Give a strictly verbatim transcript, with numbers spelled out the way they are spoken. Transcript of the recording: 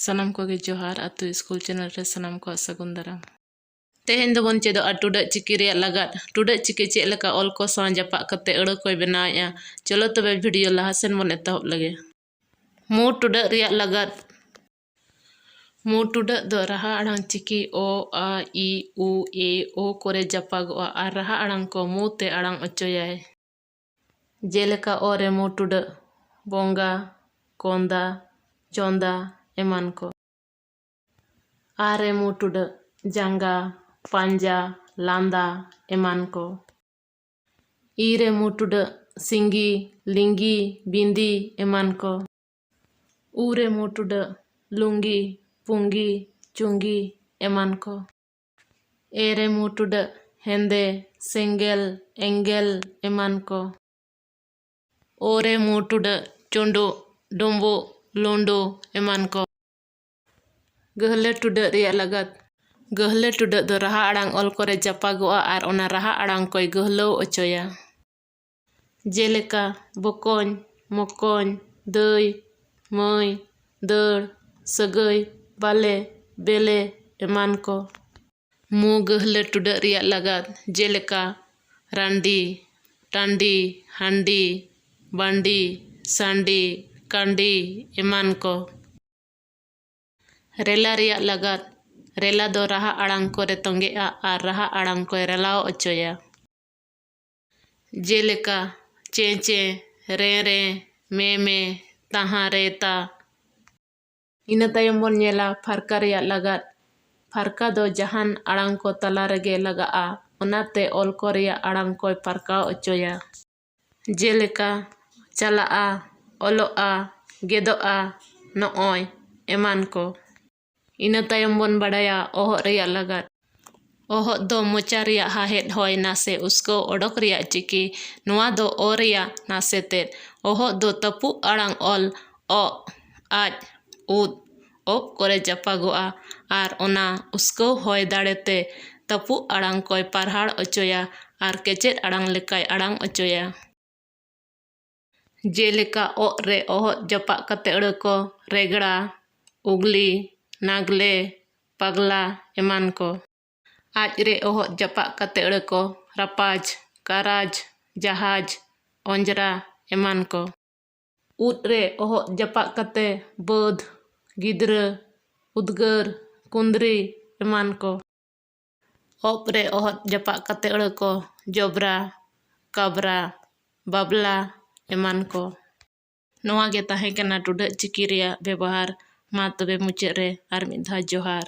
ᱥᱟᱱᱟᱢ ᱠᱚᱜᱮ ᱡᱚᱦᱟᱨ, ᱟᱛᱳ ᱥᱠᱩᱞ ᱪᱮᱱᱮᱞ ᱨᱮ ᱥᱟᱱᱟᱢ ᱠᱚᱣᱟᱜ ᱥᱟᱹᱜᱩᱱ ᱫᱟᱨᱟᱢ᱾ ᱛᱮᱦᱮᱧ ᱫᱚᱵᱚᱱ ᱪᱮᱫᱚᱜᱼᱟ ᱴᱩᱰᱟᱹᱜ ᱪᱤᱠᱤ ᱨᱮᱭᱟᱜ ᱞᱟᱜᱟᱫ᱾ ᱴᱩᱰᱟᱹᱜ ᱪᱤᱠᱤ ᱪᱮᱫ ᱞᱮᱠᱟ ᱚᱞ ᱠᱚ ᱥᱟᱶ ᱡᱟᱯᱟᱜ ᱠᱟᱛᱮ ᱟᱹᱲᱟᱹ ᱠᱚᱭ ᱵᱮᱱᱟᱣᱮᱫᱼᱟ, ᱪᱚᱞᱚ ᱛᱚᱵᱮ ᱵᱷᱤᱰᱤᱭᱳ ᱞᱟᱦᱟ ᱥᱮᱱ ᱵᱚᱱ ᱮᱛᱚᱦᱚᱵ ᱞᱮᱜᱮ᱾ ᱢᱩ ᱴᱩᱰᱟᱹᱜ ᱨᱮᱭᱟᱜ ᱞᱟᱜᱟᱫ᱾ ᱢᱩ ᱴᱩᱰᱟᱹᱜ ᱫᱚ ᱨᱟᱦᱟ ᱟᱲᱟᱝ ᱪᱤᱠᱤ ᱚ, ᱟ, ᱤ, ᱩ, ᱮ, ᱳ ᱠᱚᱨᱮ ᱡᱟᱯᱟᱜᱚᱜᱼᱟ ᱟᱨ ᱨᱟᱦᱟ ᱟᱲᱟᱝ ᱠᱚ ᱢᱩ ᱛᱮ ᱟᱲᱟᱝ ᱚᱪᱚᱭᱟᱭ᱾ ᱡᱮᱞᱮᱠᱟ ᱚ ᱨᱮ ᱢᱩ ᱴᱩᱰᱟᱹᱜ ᱵᱚᱸᱜᱟ, ᱠᱚᱸᱫᱟ, ᱪᱚᱸᱫᱟ ᱮᱢᱟᱱ ᱠᱚ᱾ ᱟ ᱨᱮ ᱢᱩ ᱴᱩᱰᱟᱹᱜ ᱡᱟᱸᱜᱟ, ᱯᱟᱸᱡᱟ, ᱞᱟᱸᱫᱟ ᱮᱢᱟᱱ ᱠᱚ᱾ ᱤ ᱨᱮ ᱢᱩ ᱴᱩᱰᱟᱹᱜ ᱥᱤᱸᱜᱤ, ᱞᱤᱸᱜᱤ, ᱵᱤᱸᱫᱤ ᱮᱢᱟᱱ ᱠᱚ᱾ ᱩ ᱨᱮ ᱢᱩ ᱴᱩᱰᱟᱹᱜ ᱞᱩᱝᱜᱤ, ᱯᱩᱸᱜᱤ, ᱪᱩᱸᱜᱤ ᱮᱢᱟᱱ ᱠᱚ᱾ ᱮ ᱨᱮ ᱢᱩ ᱴᱩᱰᱟᱹᱜ ᱦᱮᱸᱫᱮ, ᱥᱮᱸᱜᱮᱞ, ᱮᱸᱜᱮᱞ ᱮᱢᱟᱱ ᱠᱚ᱾ ᱳ ᱨᱮ ᱢᱩ ᱴᱩᱰᱟᱹᱜ ᱪᱩᱸᱰᱩᱜ, ᱰᱩᱸᱵᱩᱜ, ᱞᱩᱸᱰᱩ ᱮᱢᱟᱱ ᱠᱚ᱾ ᱜᱟᱹᱦᱞᱟᱹ ᱴᱩᱰᱟᱹᱜ ᱨᱮᱭᱟᱜ ᱞᱟᱜᱟᱫ᱾ ᱜᱟᱹᱦᱞᱟᱹ ᱴᱩᱰᱟᱹᱜ ᱫᱚ ᱨᱟᱦᱟ ᱟᱲᱟᱝ ᱚᱞ ᱠᱚᱨᱮ ᱡᱟᱯᱟᱜᱚᱜᱼᱟ ᱟᱨ ᱚᱱᱟ ᱨᱟᱦᱟ ᱟᱲᱟᱝ ᱠᱚᱭ ᱜᱟᱹᱦᱞᱟᱹᱣ ᱚᱪᱚᱭᱟ᱾ ᱡᱮᱞᱮᱠᱟ ᱵᱚᱠᱚᱧ, ᱢᱚᱠᱚᱧ, ᱫᱟᱹᱭ, ᱢᱟᱹᱭ, ᱫᱟᱹᱲ, ᱥᱟᱹᱜᱟᱹᱭ, ᱵᱟᱞᱮ, ᱵᱮᱞᱮ ᱮᱢᱟᱱ ᱠᱚ᱾ ᱢᱩ ᱜᱟᱹᱦᱞᱟᱹ ᱴᱩᱰᱟᱹᱜ ᱨᱮᱭᱟᱜ ᱞᱟᱜᱟᱫ, ᱡᱮᱞᱮᱠᱟ ᱨᱟᱱᱰᱤ, ᱴᱟᱺᱰᱤ, ᱦᱟᱺᱰᱤ, ᱵᱟᱺᱰᱤ, ᱥᱟᱺᱰᱤ, ᱠᱟᱺᱰᱤ ᱮᱢᱟᱱ ᱠᱚ᱾ ᱨᱮᱞᱟ ᱨᱮᱭᱟᱜ ᱞᱟᱜᱟᱫ᱾ ᱨᱮᱞᱟ ᱫᱚ ᱨᱟᱦᱟ ᱟᱲᱟᱝ ᱠᱚᱨᱮ ᱛᱚᱸᱜᱮᱜᱼᱟ ᱟᱨ ᱨᱟᱦᱟ ᱟᱲᱟᱝ ᱠᱚᱭ ᱨᱮᱞᱟᱣ ᱚᱪᱚᱭᱟ᱾ ᱡᱮᱞᱮᱠᱟ ᱪᱮᱸᱪᱮᱸ, ᱨᱮᱸᱨᱮᱸ, ᱢᱮᱢᱮ, ᱛᱟᱦᱟᱸ ᱨᱮ ᱛᱟ᱾ ᱤᱱᱟᱹ ᱛᱟᱭᱚᱢ ᱵᱚᱱ ᱧᱮᱞᱟ ᱯᱷᱟᱨᱠᱟ ᱨᱮᱭᱟᱜ ᱞᱟᱜᱟᱫ᱾ ᱯᱷᱟᱨᱠᱟ ᱫᱚ ᱡᱟᱦᱟᱱ ᱟᱲᱟᱝ ᱠᱚ ᱛᱟᱞᱟ ᱨᱮᱜᱮ ᱞᱟᱜᱟᱜᱼᱟ, ᱚᱱᱟᱛᱮ ᱚᱞ ᱠᱚ ᱨᱮᱭᱟᱜ ᱟᱲᱟᱝ ᱠᱚᱭ ᱯᱷᱟᱨᱠᱟᱣ ᱚᱪᱚᱭᱟ᱾ ᱡᱮᱞᱮᱠᱟ ᱪᱟᱞᱟᱜᱼᱟ, ᱚᱞᱚᱜᱼᱟ, ᱜᱮᱫᱚᱜᱼᱟ, ᱱᱚᱜᱼᱚᱭ ᱮᱢᱟᱱ ᱠᱚ᱾ ᱤᱱᱟᱹ ᱛᱟᱭᱚᱢ ᱵᱚᱱ ᱵᱟᱰᱟᱭᱟ ᱚᱦᱚᱫ ᱨᱮᱭᱟᱜ ᱞᱟᱜᱟᱫ᱾ ᱚᱦᱚᱫ ᱫᱚ ᱢᱚᱪᱟ ᱨᱮᱭᱟᱜ ᱦᱟᱦᱮᱫ ᱦᱚᱭ ᱱᱟᱥᱮ ᱩᱥᱠᱟᱹᱣ ᱚᱰᱚᱠ ᱨᱮᱭᱟᱜ ᱪᱤᱠᱤ᱾ ᱱᱚᱣᱟ ᱫᱚ ᱚ ᱨᱮᱭᱟᱜ ᱱᱟᱥᱮ ᱛᱮᱫ᱾ ᱚᱦᱚᱫ ᱫᱚ ᱛᱟᱹᱯᱩᱜ ᱟᱲᱟᱝ ᱚᱞ ᱚᱜ, ᱟᱡ, ᱩᱫ, ᱚᱵ ᱠᱚᱨᱮ ᱡᱟᱯᱟᱜᱚᱜᱼᱟ ᱟᱨ ᱚᱱᱟ ᱩᱥᱠᱟᱹᱣ ᱦᱚᱭ ᱫᱟᱲᱮ ᱛᱮ ᱛᱟᱹᱯᱩᱜ ᱟᱲᱟᱝ ᱠᱚᱭ ᱯᱟᱨᱦᱟᱲ ᱚᱪᱚᱭᱟ ᱟᱨ ᱠᱮᱪᱮᱫ ᱟᱲᱟᱝ ᱞᱮᱠᱟᱭ ᱟᱲᱟᱝ ᱚᱪᱚᱭᱟ᱾ ᱡᱮᱞᱮᱠᱟ ᱚᱜ ᱨᱮ ᱚᱦᱚᱫ ᱡᱟᱯᱟᱜ ᱠᱟᱛᱮ ᱟᱹᱲᱟᱹ ᱠᱚ ᱨᱮᱜᱽᱲᱟ, ᱩᱜᱽᱞᱤ, ᱱᱟᱜᱽᱞᱮ, ᱯᱟᱜᱽᱞᱟ ᱮᱢᱟᱱ ᱠᱚ᱾ ᱟᱡ ᱨᱮ ᱚᱦᱚᱫ ᱡᱟᱯᱟᱜ ᱠᱟᱛᱮ ᱟᱹᱲᱟᱹ ᱠᱚ ᱨᱟᱯᱟᱡᱽ, ᱠᱟᱨᱟᱡᱽ, ᱡᱟᱦᱟᱡᱽ, ᱚᱸᱡᱽᱨᱟ ᱮᱢᱟᱱ ᱠᱚ᱾ ᱩᱫ ᱨᱮ ᱚᱦᱚᱫ ᱡᱟᱯᱟᱜ ᱠᱟᱛᱮ ᱵᱟᱹᱫᱽ, ᱜᱤᱫᱽᱨᱟᱹ, ᱩᱫᱽᱜᱟᱹᱨ, ᱠᱩᱸᱫᱽᱨᱤ ᱮᱢᱟᱱ ᱠᱚ᱾ ᱚᱵ ᱨᱮ ᱚᱦᱚᱫ ᱡᱟᱯᱟᱜ ᱠᱟᱛᱮ ᱟᱹᱲᱟᱹ ᱠᱚ ᱡᱚᱵᱽᱨᱟ, ᱠᱟᱵᱽᱨᱟ, ᱵᱟᱵᱽᱞᱟ ᱮᱢᱟᱱ ᱠᱚ᱾ ᱱᱚᱣᱟ ᱜᱮ ᱛᱟᱦᱮᱸ ᱠᱟᱱᱟ ᱴᱩᱰᱟᱹᱜ ᱪᱤᱠᱤ ᱨᱮᱭᱟᱜ ᱵᱮᱵᱚᱦᱟᱨ᱾ ᱢᱟ ᱛᱚᱵᱮ ᱢᱩᱪᱟᱹᱫ ᱨᱮ ᱟᱨ ᱢᱤᱫ ᱫᱷᱟᱣ ᱡᱚᱦᱟᱨ᱾